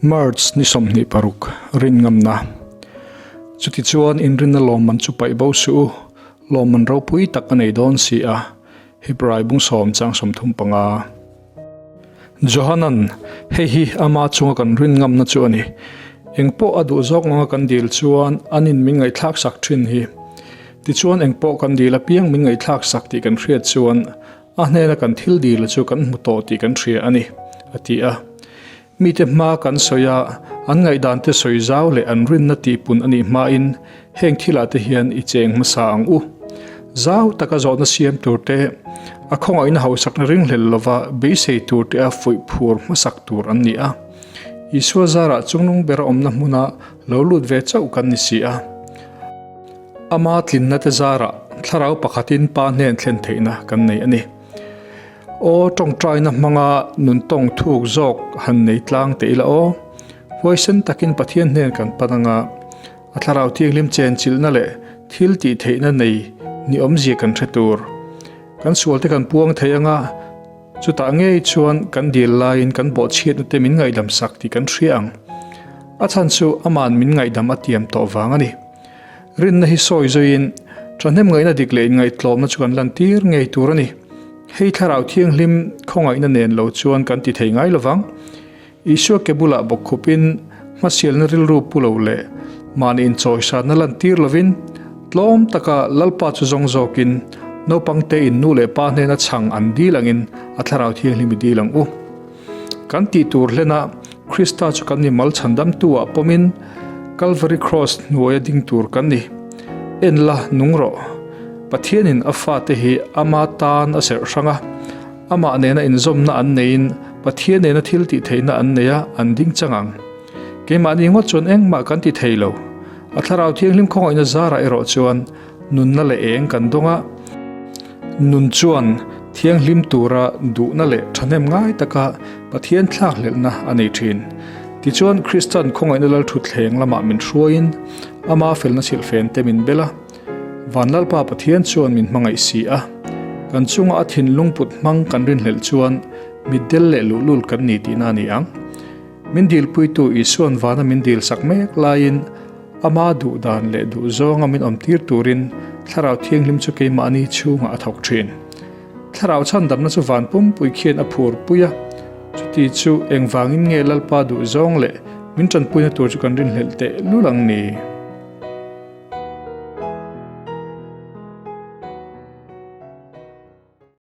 March ni 26, Rinngamna. Chutichuan inrinna lawmman chu paih bo suh u, lawmman ropui tak a nei dawn si a, Hebrai bung sawm chang 35. Johanan, Hei hi ama chunga kan rinngamna chu a ni. Engpawh a duh zawk anga kan dil chuan anin min ngaihthlak sak thin hi. Tichuan engpawh kan dil apiang min ngaihthlak sak tih kan hriat chuan A hnena kan thil dil chu kan hmu tawh tih kan hria a ni, a ti a. Mite hma kan sawi a, an ngaihdante sawi zau leh an rinna tihpun a nih hmain heng thilah te hian i cheng hmasa ang u. Zau taka zawhna siam tur te, a khawngaihna hausakna ringhlel lova beisei tur te a fuih phur hmasak tur an ni a. Isua zarah chungnung bera awmna hmuna lo lut ve chauh kan ni si a. Ama tlinna te zarah thlarau pakhatin Pa hnen thlen theihna kan nei a ni. Aw tawngtaina hmanga nun tawng thuk zawk han nei tlang teh ila aw. Huaisen takin Pathian hnen kan pan anga a thlarau thianghlim chenchilhna leh thil tih theihna nei ni awmzia kan hre tur. Kan sualte kan puang thei anga chutah ngei chuan kan dil laiin kan bawhchhiatna te min ngaihdam sak tih kan hria ang. A chhan chu aman min ngaihdam a tiam tawh vang a ni. Rinna hi sawi zuiin, thahnem ngaihna dik leh inngaihtlawmna chu kan lantir ngei tur a ni. Hei thlarau thianghlim khawngaihna nen lo chuan kan ti thei ngai lovang. Isua ke bulah bawk khupin hmasialna rilru pu lo leh mahni inchawisanna lantir lovin, tlawm taka Lalpa chu zawng zawkin naupang tein nu leh pa hnena chhang an dil angin a thlarau thianghlim i dil ang u. Kan tih tur hlena Krista chu kan ni mal chhandamtu ah pawmin Calvary Cross hnuaia ding tur kan ni. En la, nung rawh. Pathianin a fate hi ama tan a serh hrang a, amah nena inzawmna an neiin Pathian nena thil tih theihna an nei a, an ding chang ang. Keimahni ngawt chuan engmah kan ti thei lo. A Thlarau Thianghlim khawngaihna zarah erawh chuan Nunna leh eng kan dawng a, nun chuan thianghlim tura duhna leh thahnem ngai taka Pathian thlakhlelhna a nei thin. Tichuan, Kristan khawngaihna lalthutthleng lamah min hruaiin, ama felna silhfen te min bel a, Van Lalpa Pathian chuan min hmangaih si a. Kan chunga a thinlung put hmang kan rinhlelh chuan mitdel leh luhlul kan ni tihna a ni ang. Min dilpuitu Isua'n vana min dilsak mek laiin, Ama duh dan leh duh zawnga min awmtir turin Thlarau Thianghlim chu keimahni chhungah a thawk thin. Thlarau chhandamna chu van pumpui khian a phur pui a, chuti chu engvangin nge Lalpa duh zawng leh min tanpuina tur chu kan rinhlelh teh lul ang ni?